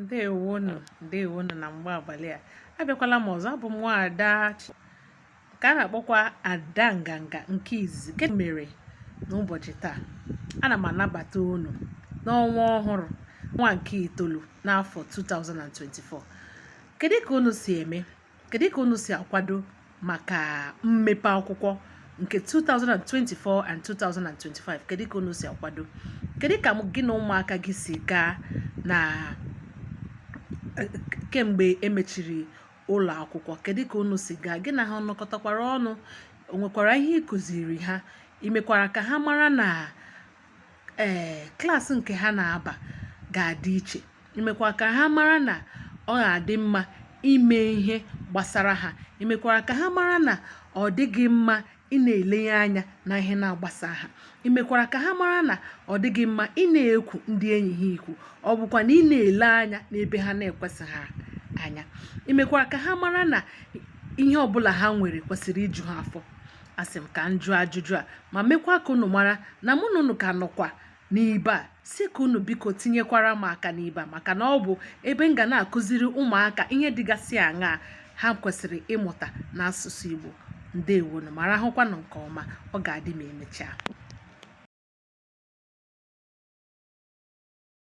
Ndewonu, ndewonu na mgbe abalị a. Abịakwala m ọzọ, abụ m nwaada nke a na-akpọkwa Ada Nganga nke izizi. Gịnị mere n'ụbọchị taa? Ana m anabata unu n'ọnwa ọhụrụ, ọnwa nke itoolu n'afọ 2024. Kedu ka unu si eme? Kedu ka unu si akwado maka mmepe akwụkwọ nke 2024 and 2025? Kedu ka unu si akwado? Kedu ka gị na ụmụaka gị si gaa na kemgbe emechiri ụlọ akwụkwọ? Kedu ka unu si gaa? Gị na ha nọkọtakwara ọnụ? O nwekwara ihe ị kụziri ha? Ị mekwara ka ha mara na ee klaasị nke ha na-aba ga-adị iche? I mekwara ka ha mara na ọ ga-adị mma ime ihe gbasara ha? I mekwara ka ha mara na ọ dịghị mma ị na-elenye anya na ihe na-agbasa ha? I mekwara ka ha mara na ọ dịghị mma ị na-ekwu ndị enyi ha ikwu, ọ bụkwa na ị na-ele anya n'ebe ha na-ekwesịghị anya? I mekwara ka ha mara na ihe ọbụla ha nwere kwesịrị iju ha afọ? Asị m ka m jụọ ajụjụ a ma mekwa ka unu mara na mụ na unu ka nọkwa n'ibe a. Sị ka unu biko tinyekwara m aka n'ibe a, maka na ọ bụ ebe m ga na-akụziri ụmụaka ihe dịgasị aṅaa ha kwesịrị ịmụta n'asụsụ Igbo. Ndewonu, ma rahụkwanụ nke ọma. Ọ ga-adị ma emechaa.